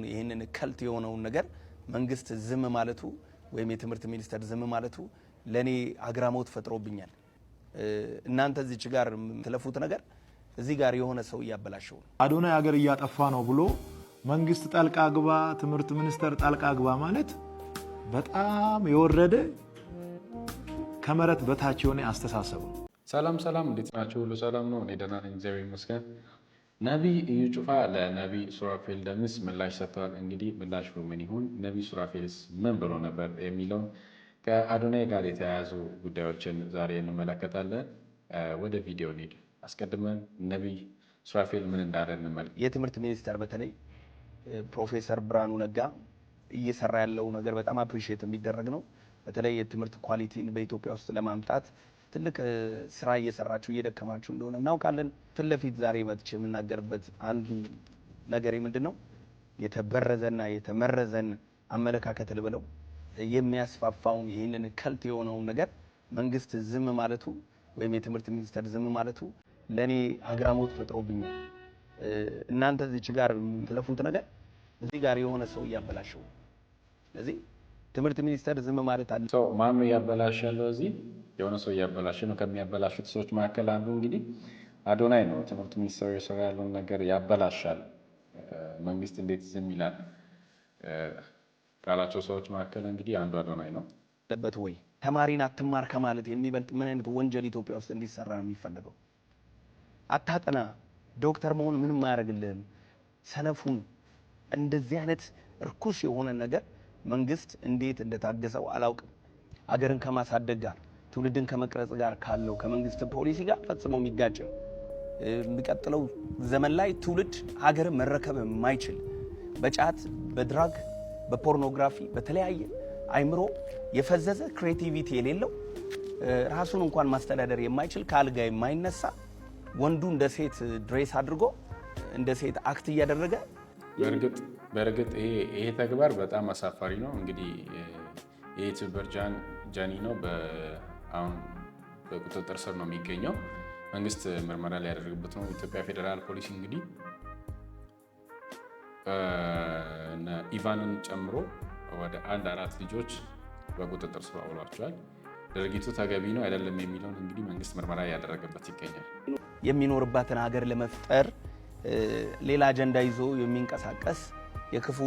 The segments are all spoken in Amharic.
ይህንን cult የሆነውን ነገር መንግስት ዝም ማለቱ ወይም የትምህርት ሚኒስቴር ዝም ማለቱ ለእኔ አግራሞት ፈጥሮብኛል። እናንተ እዚች ጋር የምትለፉት ነገር እዚህ ጋር የሆነ ሰው እያበላሸው ነው። አዶናይ ሀገር እያጠፋ ነው ብሎ መንግስት ጣልቃ ግባ፣ ትምህርት ሚኒስቴር ጣልቃ ግባ ማለት በጣም የወረደ፣ ከመሬት በታች የሆነ አስተሳሰብ ነው። ሰላም ሰላም፣ እንዴት ናችሁ? ሁሉ ሰላም ነው? እኔ ደህና ነኝ፣ እግዚአብሔር ይመስገን። ነቢይ እዩ ጩፋ ለነቢይ ሱራፌል ደምስ ምላሽ ሰጥተዋል። እንግዲህ ምላሹ ምን ይሁን፣ ነቢይ ሱራፌልስ ምን ብሎ ነበር የሚለውን ከአዶናይ ጋር የተያያዙ ጉዳዮችን ዛሬ እንመለከታለን። ወደ ቪዲዮ እንሂድ። አስቀድመን ነቢይ ሱራፌል ምን እንዳለ እንመልከት። የትምህርት ሚኒስቴር በተለይ ፕሮፌሰር ብርሃኑ ነጋ እየሰራ ያለው ነገር በጣም appreciate የሚደረግ ነው። በተለይ የትምህርት quality ን በኢትዮጵያ ውስጥ ለማምጣት ትልቅ ስራ እየሰራችሁ፣ እየደከማችሁ እንደሆነ እናውቃለን። ፊት ለፊት ዛሬ መጥቼ የምናገርበት አንዱ ነገር ምንድን ነው? የተበረዘና የተመረዘን አመለካከት ልበለው የሚያስፋፋውን ይህንን cult የሆነውን ነገር መንግስት ዝም ማለቱ ወይም የትምህርት ሚኒስቴር ዝም ማለቱ ለእኔ አግራሞት ፈጥሮብኛል። እናንተ እዚች ጋር የምትለፉት ነገር እዚህ ጋር የሆነ ሰው እያበላሸው ነው። ስለዚህ ትምህርት ሚኒስቴር ዝም ማለት አለ። So ማነው እያበላሸ ያለው? እዚህ የሆነ ሰው እያበላሸ ነው። ከሚያበላሹት ሰዎች መካከል አንዱ እንግዲህ አዶናይ ነው። ትምህርት ሚኒስቴር የሰራ ያለውን ነገር ያበላሻል። መንግስት እንዴት ዝም ይላል ካላቸው ሰዎች መካከል እንግዲህ አንዱ አዶናይ ነው። አለበት ወይ? ተማሪን አትማር ከማለት የሚበልጥ ምን አይነት ወንጀል ኢትዮጵያ ውስጥ እንዲሰራ ነው የሚፈለገው? አታጠና፣ ዶክተር መሆን ምንም አያደርግልህም፣ ሰነፉን። እንደዚህ አይነት እርኩስ የሆነ ነገር መንግስት እንዴት እንደታገሰው አላውቅም። አገርን ከማሳደግ ጋር፣ ትውልድን ከመቅረጽ ጋር ካለው ከመንግስት ፖሊሲ ጋር ፈጽሞ የሚጋጭ ነው። የሚቀጥለው ዘመን ላይ ትውልድ ሀገርን መረከብ የማይችል፣ በጫት፣ በ drug፣ በ pornography፣ በተለያየ አይምሮ የፈዘዘ፣ creativity የሌለው፣ ራሱን እንኳን ማስተዳደር የማይችል፣ ከአልጋ የማይነሳ፣ ወንዱ እንደ ሴት dress አድርጎ እንደ ሴት act እያደረገ በእርግጥ በእርግጥ ይሄ ተግባር በጣም አሳፋሪ ነው። እንግዲህ የ YouTuber ጃኒ ነው፣ አሁን በቁጥጥር ስር ነው የሚገኘው። መንግስት ምርመራ ሊያደርግበት ነው። ኢትዮጵያ ፌዴራል ፖሊስ እንግዲህ ኢቫንን ጨምሮ ወደ አንድ አራት ልጆች በቁጥጥር ስር አውሏቸዋል። ድርጊቱ ተገቢ ነው አይደለም የሚለውን እንግዲህ መንግስት ምርመራ እያደረገበት ይገኛል። የሚኖርባትን ሀገር ለመፍጠር ሌላ አጀንዳ ይዞ የሚንቀሳቀስ የክፉ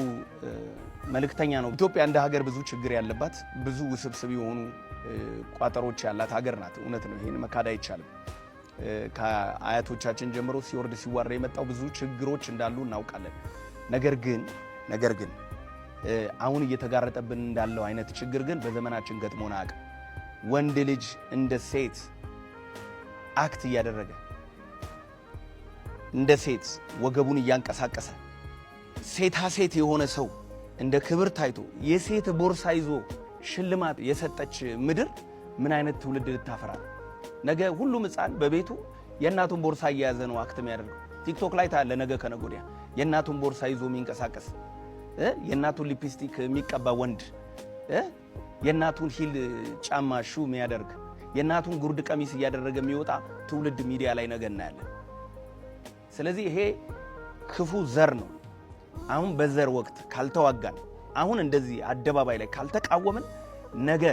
መልእክተኛ ነው። ኢትዮጵያ እንደ ሀገር ብዙ ችግር ያለባት፣ ብዙ ውስብስብ የሆኑ ቋጠሮች ያላት ሀገር ናት። እውነት ነው፣ ይህን መካድ አይቻልም። ከአያቶቻችን ጀምሮ ሲወርድ ሲዋረድ የመጣው ብዙ ችግሮች እንዳሉ እናውቃለን። ነገር ግን አሁን እየተጋረጠብን እንዳለው አይነት ችግር ግን በዘመናችን ገጥሞን አያውቅም። ወንድ ልጅ እንደ ሴት act እያደረገ፣ እንደ ሴት ወገቡን እያንቀሳቀሰ፣ ሴታ ሴት የሆነ ሰው እንደ ክብር ታይቶ የሴት ቦርሳ ይዞ ሽልማት የሰጠች ምድር ምን አይነት ትውልድ ልታፈራ ነው? ነገ ሁሉም ሕፃን በቤቱ የእናቱን ቦርሳ እየያዘ ነው act የሚያደርገው። ቲክቶክ ላይ ታያለህ። ነገ ከነገ ወዲያ የእናቱን ቦርሳ ይዞ የሚንቀሳቀስ፣ የእናቱን ሊፕስቲክ የሚቀባ ወንድ፣ የእናቱን heel ጫማ shoe የሚያደርግ፣ የእናቱን ጉርድ ቀሚስ እያደረገ የሚወጣ ትውልድ ሚዲያ ላይ ነገ እናያለን። ስለዚህ ይሄ ክፉ ዘር ነው። አሁን በዘር ወቅት ካልተዋጋን፣ አሁን እንደዚህ አደባባይ ላይ ካልተቃወምን ነገ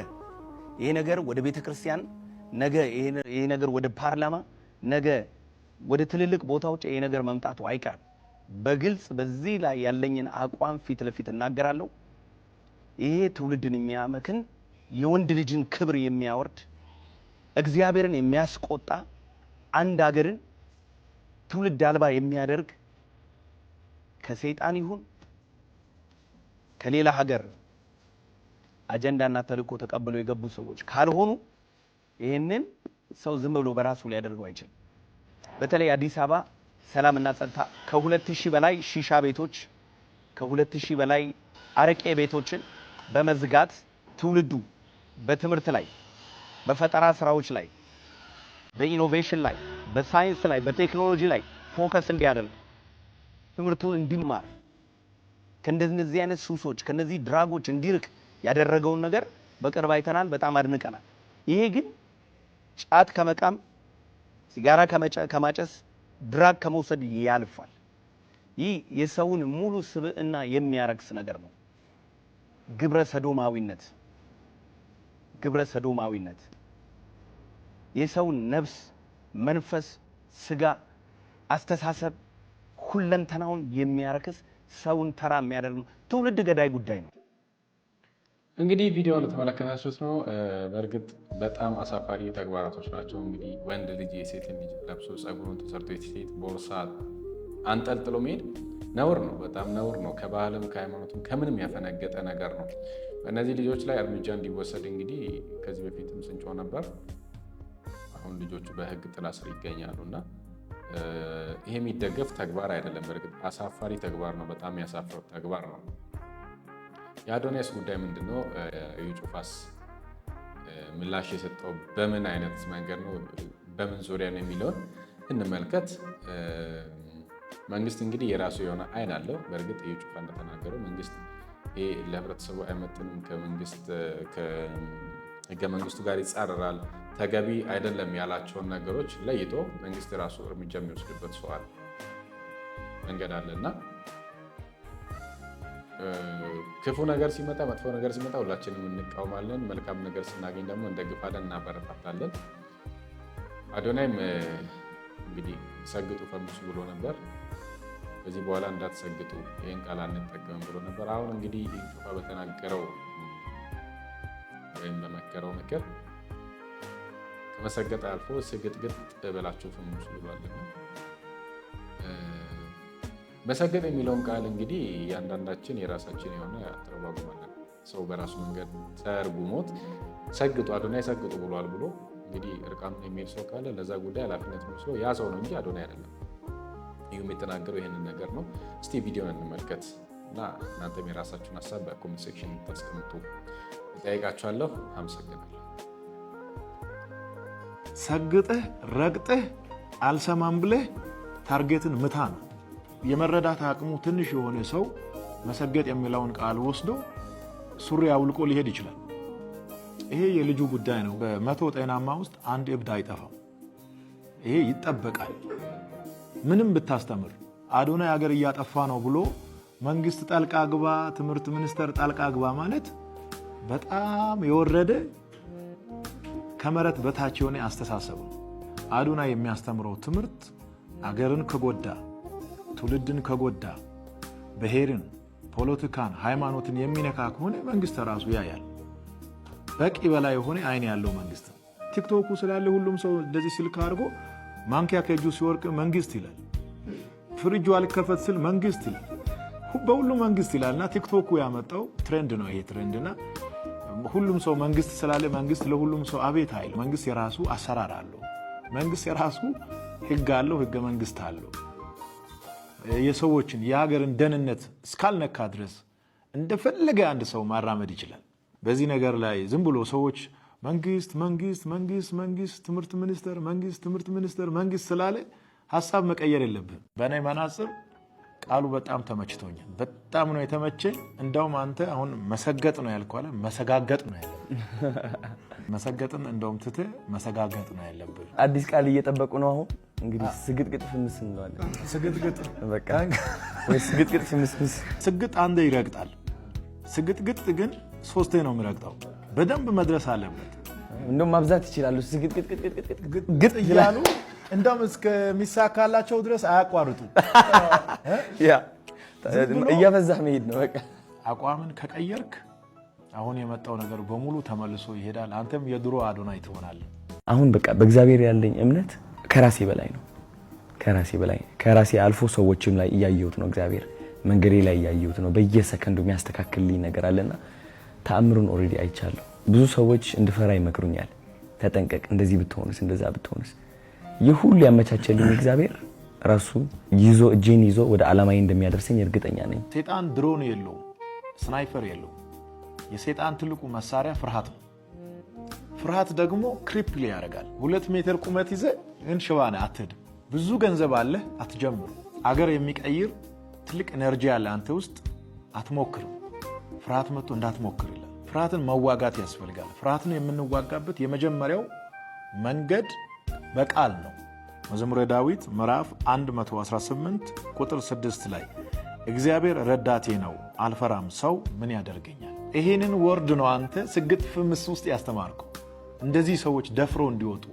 ይሄ ነገር ወደ ቤተ ክርስቲያን፣ ነገ ይሄ ነገር ወደ ፓርላማ፣ ነገ ወደ ትልልቅ ቦታዎች ይሄ ነገር መምጣቱ አይቀርም። በግልጽ በዚህ ላይ ያለኝን አቋም ፊት ለፊት እናገራለሁ። ይሄ ትውልድን የሚያመክን፣ የወንድ ልጅን ክብር የሚያወርድ፣ እግዚአብሔርን የሚያስቆጣ፣ አንድ ሀገርን ትውልድ አልባ የሚያደርግ ከሰይጣን ይሁን ከሌላ ሀገር አጀንዳና ተልእኮ ተቀብለው የገቡ ሰዎች ካልሆኑ ይህንን ሰው ዝም ብሎ በራሱ ሊያደርገው አይችልም። በተለይ አዲስ አበባ ሰላምና ጸጥታ ከ2000 በላይ ሺሻ ቤቶች፣ ከ2000 በላይ አረቄ ቤቶችን በመዝጋት ትውልዱ በትምህርት ላይ፣ በፈጠራ ስራዎች ላይ፣ በ innovation ላይ፣ በሳይንስ ላይ፣ በቴክኖሎጂ ላይ focus እንዲያደርግ፣ ትምህርቱን እንዲማር፣ ከእንደዚህ አይነት ሱሶች፣ ከነዚህ drug ኦች እንዲርቅ ያደረገውን ነገር በቅርብ አይተናል፣ በጣም አድንቀናል። ይሄ ግን ጫት ከመቃም፣ ሲጋራ ከማጨስ፣ drug ከመውሰድ ያልፋል። ይህ የሰውን ሙሉ ስብዕና የሚያረክስ ነገር ነው። ግብረ ሰዶማዊነት፣ ግብረ ሰዶማዊነት የሰውን ነፍስ፣ መንፈስ፣ ስጋ፣ አስተሳሰብ ሁለንተናውን የሚያረክስ፣ ሰውን ተራ የሚያደርግ ነው። ትውልድ ገዳይ ጉዳይ ነው። እንግዲህ ቪዲዮ እንደተመለከታችሁት ነው። በእርግጥ በጣም አሳፋሪ ተግባራቶች ናቸው። እንግዲህ ወንድ ልጅ የሴትን ልጅ ለብሶ፣ ፀጉሩን ተሰርቶ፣ የሴት ቦርሳ አንጠልጥሎ መሄድ ነውር ነው። በጣም ነውር ነው። ከባህልም ከሃይማኖትም ከምንም ያፈነገጠ ነገር ነው። በእነዚህ ልጆች ላይ እርምጃ እንዲወሰድ እንግዲህ ከዚህ በፊትም ስንጮህ ነበር። አሁን ልጆቹ በሕግ ጥላ ስር ይገኛሉ እና ይሄ የሚደገፍ ተግባር አይደለም። በእርግጥ አሳፋሪ ተግባር ነው። በጣም ያሳፍር ተግባር ነው። የአዶንያስ ጉዳይ ምንድን ነው? እዩ ጩፋስ ምላሽ የሰጠው በምን አይነት መንገድ ነው? በምን ዙሪያ ነው የሚለውን እንመልከት። መንግስት እንግዲህ የራሱ የሆነ አይን አለው። በእርግጥ እዩ ጩፋ እንደተናገረው መንግስት ይሄ ለህብረተሰቡ አይመጥንም፣ ከመንግስት ከህገ መንግስቱ ጋር ይጻረራል፣ ተገቢ አይደለም ያላቸውን ነገሮች ለይቶ መንግስት የራሱ እርምጃ የሚወስድበት ሰው አለ፣ መንገድ አለ። እና ክፉ ነገር ሲመጣ፣ መጥፎ ነገር ሲመጣ ሁላችንም እንቃወማለን። መልካም ነገር ስናገኝ ደግሞ እንደግፋለን፣ እናበረታታለን። አዶናይም እንግዲህ ሰግጡ ፈምሱ ብሎ ነበር። ከዚህ በኋላ እንዳትሰግጡ፣ ይህን ቃል አንጠቀምም ብሎ ነበር። አሁን እንግዲህ እዩ ጩፋ በተናገረው ወይም በመከረው ምክር ከመሰገጥ አልፎ ስግጥግጥ ብላችሁ ፈምሱ ብሏልና መሰገጥ የሚለውን ቃል እንግዲህ እያንዳንዳችን የራሳችን የሆነ አተረጓጎም አለን። ሰው በራሱ መንገድ ተርጉሞት ሰግጡ፣ አዶናይ ሰግጡ ብሏል ብሎ እንግዲህ እርቃኑን የሚሄድ ሰው ካለ ለዛ ጉዳይ ኃላፊነት የሚወስደው ያ ሰው ነው እንጂ አዶናይ አይደለም። እዩም የተናገረው ይህንን ነገር ነው። እስቲ ቪዲዮን እንመልከት እና እናንተም የራሳችሁን ሀሳብ በ comment section እንድታስቀምጡ እጠይቃችኋለሁ። አመሰግናለሁ። ሰግጥህ ረግጥህ አልሰማም ብለህ target ን ምታ ነው። የመረዳት አቅሙ ትንሽ የሆነ ሰው መሰገጥ የሚለውን ቃል ወስዶ ሱሪ አውልቆ ሊሄድ ይችላል። ይሄ የልጁ ጉዳይ ነው። በ100 ጤናማ ውስጥ አንድ እብድ አይጠፋም። ይሄ ይጠበቃል። ምንም ብታስተምር አዶናይ ሀገር እያጠፋ ነው ብሎ መንግስት ጣልቃ ግባ፣ ትምህርት ሚኒስቴር ጣልቃ ግባ ማለት በጣም የወረደ፣ ከመሬት በታች የሆነ አስተሳሰብ ነው። አዶናይ የሚያስተምረው ትምህርት አገርን ከጎዳ፣ ትውልድን ከጎዳ፣ ብሔርን፣ ፖለቲካን፣ ሃይማኖትን የሚነካ ከሆነ መንግስት ራሱ ያያል። በቂ በላይ የሆነ አይን ያለው መንግስት ነው። ቲክቶኩ ስላለ ሁሉም ሰው እንደዚህ ስልክ አድርጎ ማንኪያ ከእጁ ሲወድቅ መንግስት ይላል። ፍሪጁ አልከፈት ስል መንግስት ይላል። በሁሉ መንግስት ይላል እና ቲክቶኩ ያመጣው trend ነው ይሄ trend። እና ሁሉም ሰው መንግስት ስላለ መንግስት ለሁሉም ሰው አቤት አይል። መንግስት የራሱ አሰራር አለው። መንግስት የራሱ ህግ አለው፣ ህገ መንግስት አለው። የሰዎችን የሀገርን ደህንነት እስካልነካ ድረስ እንደፈለገ አንድ ሰው ማራመድ ይችላል። በዚህ ነገር ላይ ዝም ብሎ ሰዎች መንግስት፣ መንግስት፣ መንግስት፣ መንግስት፣ ትምህርት ሚኒስቴር፣ መንግስት፣ ትምህርት ሚኒስቴር፣ መንግስት ስላለ ሀሳብ መቀየር የለብህም። በእኔ መነጽር ቃሉ በጣም ተመችቶኛል። በጣም ነው የተመቸኝ። እንደውም አንተ አሁን መሰገጥ ነው ያልከው አለ፣ መሰጋገጥ ነው ያለብህ። መሰገጥን እንደውም ትተህ መሰጋገጥ ነው ያለብህ። አዲስ ቃል እየጠበቁ ነው። አሁን እንግዲህ ስግጥግጥ ፍምስ እንለዋለን። ስግጥግጥ። በቃ ወይ ስግጥግጥ ፍምስምስ። ስግጥ አንዴ ይረግጣል። ስግጥግጥ ግን ሶስቴ ነው የሚረግጠው። በደንብ መድረስ አለበት። እንደውም ማብዛት ይችላሉ። ስግጥግጥግጥግጥ ግጥ እያሉ እንደውም እስከሚሳካላቸው ድረስ አያቋርጡ። Yeah፣ እያበዛህ መሄድ ነው በቃ። አቋምን ከቀየርክ አሁን የመጣው ነገር በሙሉ ተመልሶ ይሄዳል። አንተም የድሮ አዶናይ ትሆናለህ። አሁን በቃ በእግዚአብሔር ያለኝ እምነት ከራሴ በላይ ነው። ከራሴ በላይ፣ ከራሴ አልፎ ሰዎችም ላይ እያየሁት ነው። እግዚአብሔር መንገዴ ላይ እያየሁት ነው። በየሰከንዱ የሚያስተካክልልኝ ነገር አለና ተአምሩን already አይቻለሁ። ብዙ ሰዎች እንድፈራ ይመክሩኛል። ተጠንቀቅ፣ እንደዚህ ብትሆንስ፣ እንደዛ ብትሆንስ። ይህ ሁሉ ያመቻቸልኝ እግዚአብሔር ራሱ ይዞ፣ እጄን ይዞ ወደ ዓላማዬ እንደሚያደርሰኝ እርግጠኛ ነኝ። ሴጣን ድሮን የለውም፣ sniper የለውም። የሴጣን ትልቁ መሳሪያ ፍርሃት ነው። ፍርሃት ደግሞ cripple ያደርጋል። 2 ሜትር ቁመት ይዘህ ግን ሽባ ነህ፣ አትሄድም። ብዙ ገንዘብ አለህ፣ አትጀምርም። አገር የሚቀይር ትልቅ energy አለ አንተ ውስጥ፣ አትሞክርም። ፍርሃት መጥቶ እንዳትሞክር ይላል። ፍርሃትን መዋጋት ያስፈልጋል። ፍርሃትን የምንዋጋበት የመጀመሪያው መንገድ በቃል ነው። መዝሙረ ዳዊት ምዕራፍ 118 ቁጥር 6 ላይ እግዚአብሔር ረዳቴ ነው አልፈራም፣ ሰው ምን ያደርገኛል? ይሄንን word ነው አንተ ስግጥ ፍምስ ውስጥ ያስተማርከው። እንደዚህ ሰዎች ደፍሮ እንዲወጡ